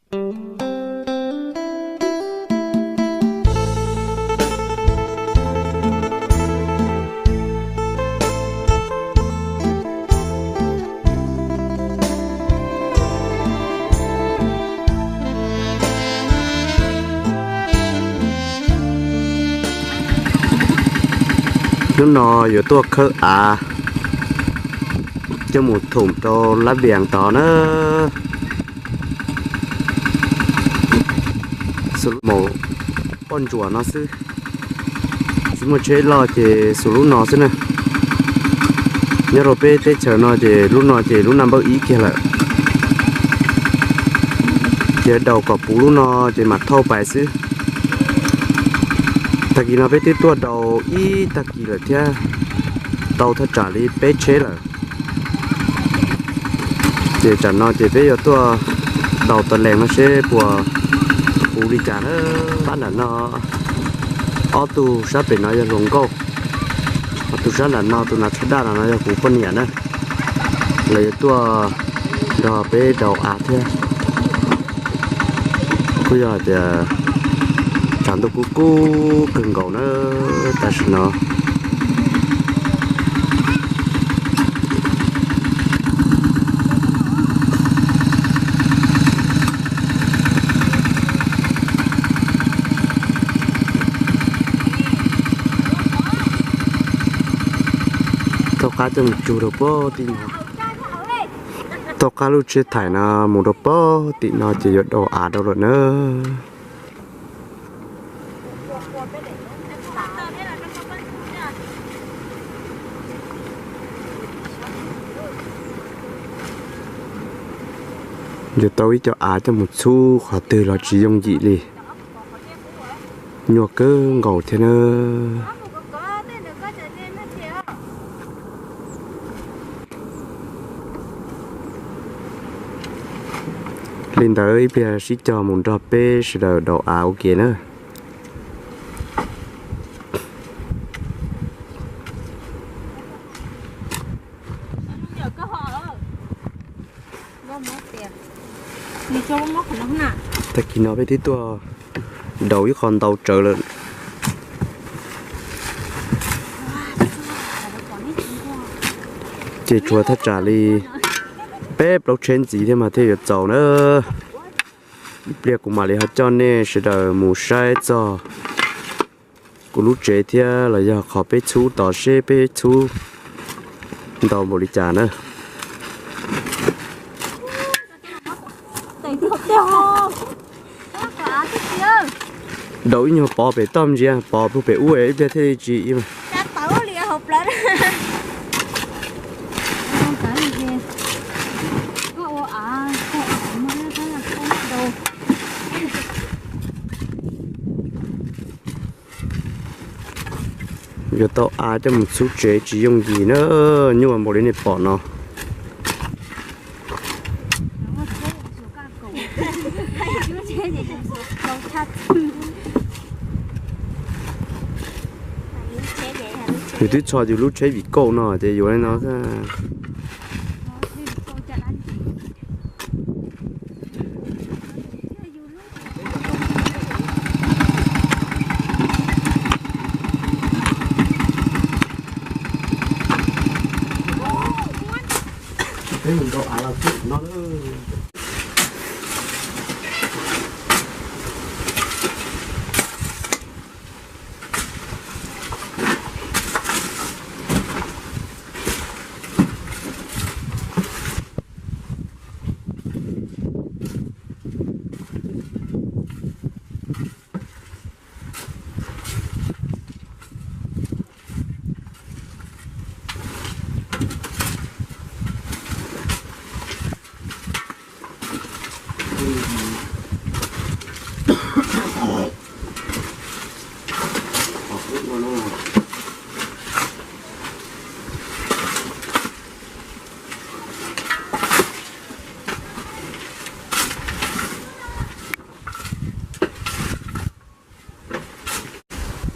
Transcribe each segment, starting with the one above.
Hnub no yuav tuaj khawb av coj mus thoom rau lab vias tod na. Xuv lub mus poj ntsuam no xwb, tsis muaj tsheb loj ces xuv lub no xwb na. Nyob rau peb teb chaws no ces lub no ces lub naj npawb ib kiag lawm. Ces daus kom puv lub no ces mam thauj pais xwb. Tag kis no peb twb tuaj daus ib tag kis lawm thiab, tau thaj tsam li peb tsheb lawm. Ces tsam no ces peb yuav tuaj daus tas lees no seb puas puv li cas na. Pab nram no, ob tug sab pem no yog hluas nkauj, ho tus sab nram no tus hnav tsho daj no no yog kuv poj niam na. Lawv yuav tuaj nrog peb daus av thiab. Kuj yog hais tias tshav ntuj kub kub kawg nkaus na tam sim no. Thaub qab coj mus tsug rau puag tim no. Thaub qab lub tsheb thaim no mus rau puag tim no ces yuav daus av rau lawm na. Yuav tau ib co av coj mus txhub qhov twg los tsis yooj yim li. Nyuaj kawg nkaus thiab na. Li ntawd ib pliag sib cog mus nrog peb sawv daws daus av ua ke na. Tag kis no peb twb tuaj daus ib qho ntau tsawv lawm. Ces tshuav thaj tsam li peb plaub tsheb ntxiv thiab mas thiaj yuav txaus na. Ib pliag kuv mam li ho coj nej sawv daws mus saib txog kuv lub tsev thiab los yog qhov peb txhub tod seb peb txhub ntau npaum li cas na. Daus ib nyuag pov pem toj ntsia pov puag pem ub ib pliag thiaj li tsis ib. Yuav tau av coj mus txhub tsev tsis yooj yim na, nyuaj npaum li nej pom no. Yus twb txhos yus lub tsheb vim kauj no ces yuav li no xwb. Peb mus nrau av los twb no.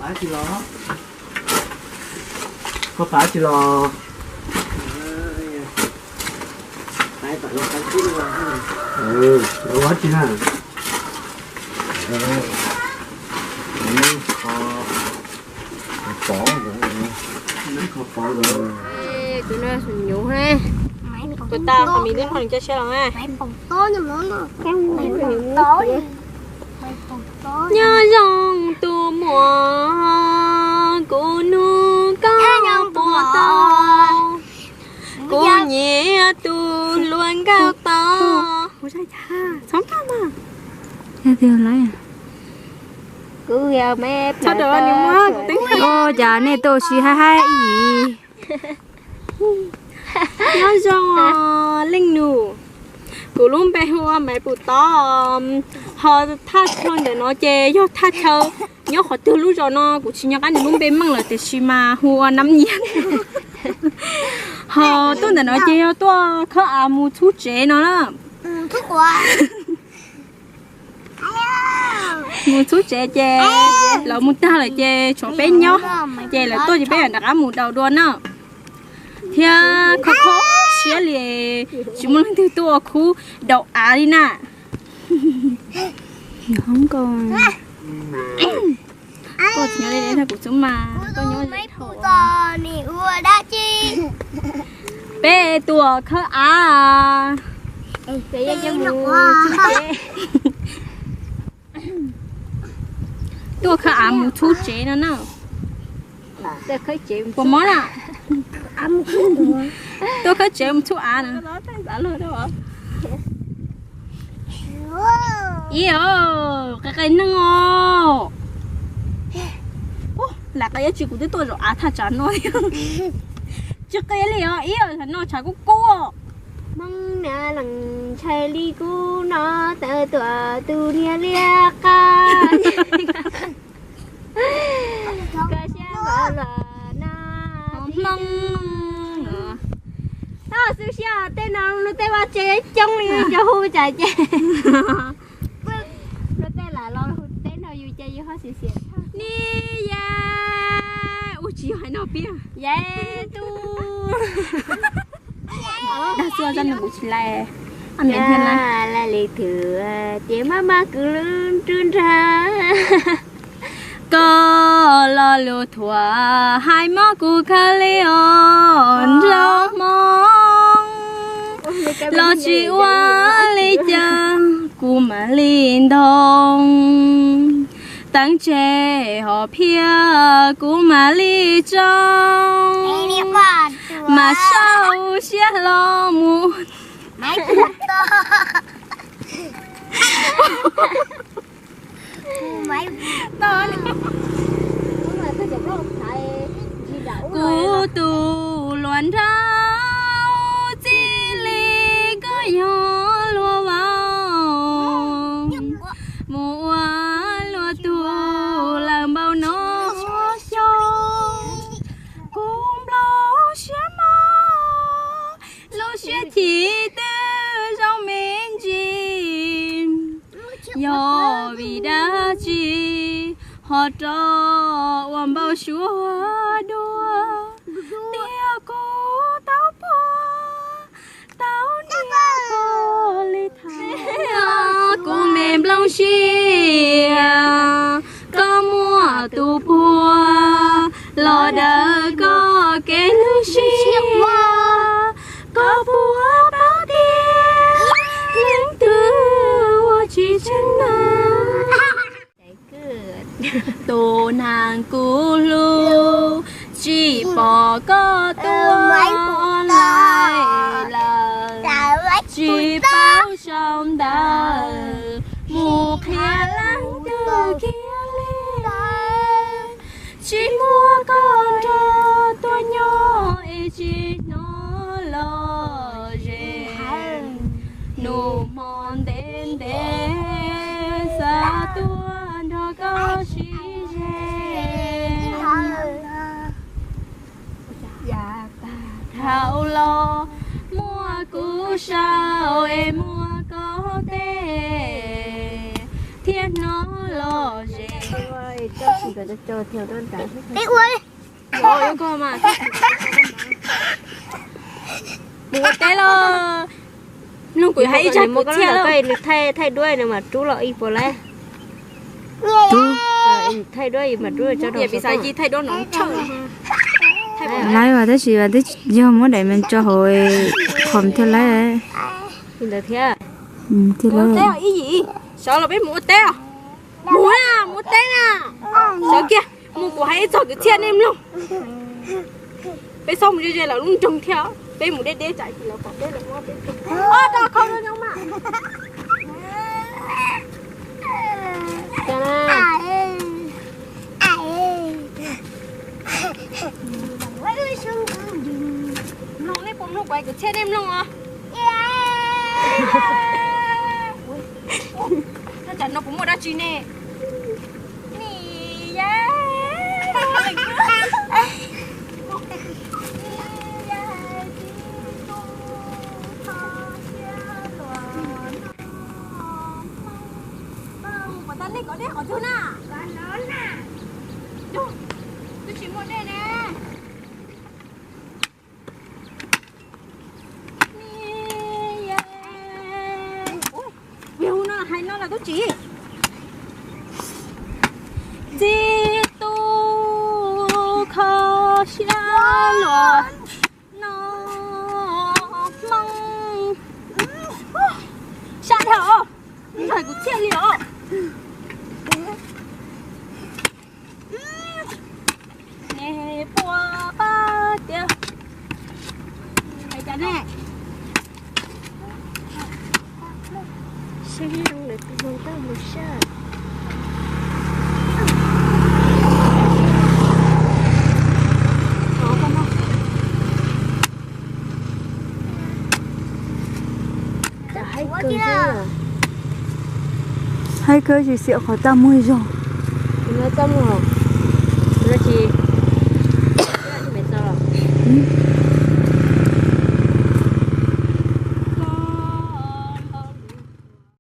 Pab tsis los? Koj pab tsis los? Ua tsis na? Tus no nyuv ne, tus tau qhov mis twb nrog nws coj siab los na. Nyob zoo tus muam, kuv nug koj puas tau, kuv nyiam tus hluas nkauj tod. Txhob npaj mas. Ua cas nej tuaj ua si haib haib ib yim. Nyob zoo os leej nus, kuv lub npe hu ua Maiv Pum Tod, ho thaj chaw ntawm no ces yog thaj chaw nyob qhov twg lub zos no kuv tsis nco qab nws lub npe meej lawm tiam sis mas hu ua Nab Nyiaj. Ho tuaj ntawm no ces yog tuaj khawb av mus txhub tsev no na. Mus txhub tsev ces lawv mus tag lawm ces tshuav peb nyob, ces lawv tuaj ces peb mam rov qab mus daus dua na. Thiab kho kho siab li, tsis muaj leej twg tuaj ua khub daus av li na. Koj tsis nyob li kuv xwb mas, koj nyob ze dhau. Peb tuaj khawb av, tuaj khawb av mus txhub tsev no na. Puas mob na? Tuaj khawb tsev mus txhub av na. Ib, qe qe neeg os. Lam qe ib tsi kuv twb tuaj zaum av thaj tsam no. Tsis qe li os, ib, no tshav kub kub. Hmoob na lees ntshai li kub no, tawv tuam tus niag liab qab. Koj siab los na, Hmoob. Tab xwb siab tej no luag tej vaj tse coob li cov hu tsam ces luag tej lam los hu teb nrog yus ces yus ho xiam xiam. Ni yam ua tsis yog hais no piab. Yam tu. Dag xwb zaj nws kuv tsis lais. Laj li thwm ces maj maj kwv lub nruab nrag. Koj lo lus thuam hais mob kuv kawg li os nraug Hmoob. Los tsis ua li cas kuv mam li ntoo, teev tseg hom phiaj kuv mam li tsoo, mas sau siab hlo mus. Kuv tus hluas nraug txij li koj yog luag vauv, mus ua luag tug lawm npaum no xyoo, kuv nplooj siab mog, lub siab chim twb zoo me ntsis. Yog vim dab tsi ho rov ua npau suav dua, tiag kuv tau puag, tau niam koj li tham. Kuv me nplooj siab, koj muaj tus puag los daws koj kev hlub siab, koj puas paub tias leej twg ua tsis tseeb na. Tus neeg kuv hlub, tsis pom koj tuaj online lawm, tsis paub sau ntawv mus qhia leej twg kiag li. Tsis muaj koj nrog tuaj nyob es tsis hnov lom zem, nus hmo ntev ntev xav tuaj nrog koj sib ze. Yav tag dhau los muab kuv sau es muab koj teb thiab hnov lom zem. Mus ua teb los, mloog kuv hais ib zaj kwv txhiaj los. Nws thaij duab nws mam rub los ib puas lawm. Tub, thaij duab mas tub tso, piv xav ci thaij duab no tshawj. Laib as, tab sis as twb yog muab daim me tso hauv qhov thiaj laib. Li ntawd thiab. Thiaj laib. Sawv los peb mus ua teb os. Mus na, mus ua teb na. Sawv kiag, mus kuv hais ib txog kwv txhiaj nej mloog. Peb txhob mus ze ze lawv lub nroog thiab, peb mus deb deb tsam ces lawv pom peb lawv muab peb. Ob tau khau rau nyob mas. Mloog nej puas mloog kuv hais kwv txhiaj nej mloog os. Tsam no kuv muaj dab tsi ne? Mus kom tau nej kom dej qhov twg na? Twb tsis muaj dej ne. Ua no hais no los tub tsis. Txiv tub kho siab luag no Hmoob. Sab dhau, ntshaw kuv txhiaj li os. Nej puas pab tias hais cas ne? Saib zoo lawm tus hluas nkauj mus sab. Haib kawg tsis xiam qhov txaj muag zog. Txaj muag, tsis